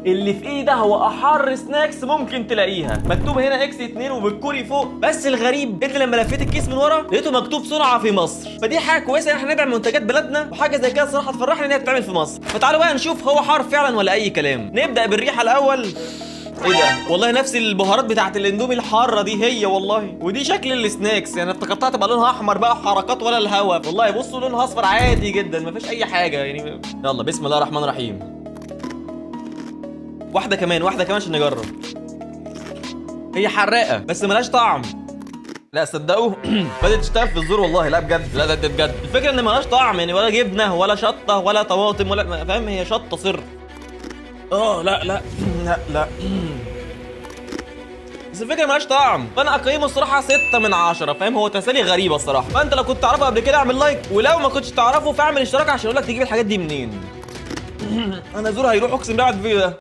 اللي في ايدي ده هو احر snacks ممكن تلاقيها. مكتوب هنا X 2 وبالكوري فوق، بس الغريب ان لما لفيت الكيس من ورا لقيته مكتوب صنع في مصر. فدي حاجة كويسة ان احنا ندعم منتجات بلدنا، وحاجه زي كده الصراحة تفرحني ان هي تتعمل في مصر. فتعالوا بقى نشوف هو حار فعلا ولا اي كلام. نبدا بالريحه الاول. ايه ده؟ والله نفس البهارات بتاعت الاندومي الحارة دي هي والله. ودي شكل ال snacks، يعني افتكرتها تبقى لونها احمر بقى وحركات ولا الهوا. والله بصوا لونها اصفر عادي جدا، مفيش اي حاجة يعني. يلا بسم الله الرحمن الرحيم. واحدة كمان، واحدة كمان عشان نجرب. هي حراقه بس ملهاش طعم. لا صدقوا بدات تشتغل في الزور والله. لا بجد، لا ده بجد. الفكرة ان ملهاش طعم يعني، ولا جبنه ولا شطه ولا طماطم ولا فاهم، هي شطه صرف. لا لا لا لا، بس الفكرة ملهاش طعم. فانا اقيمه الصراحة 6 من 10، فاهم؟ هو تسالي غريبة الصراحه. فانت لو كنت تعرفه قبل كده اعمل like، ولو ما كنتش تعرفه فاعمل اشتراك عشان اقول لك تجيب الحاجات دي منين. انا زور هيروح، اقسم بالله، بعد الفيديو ده.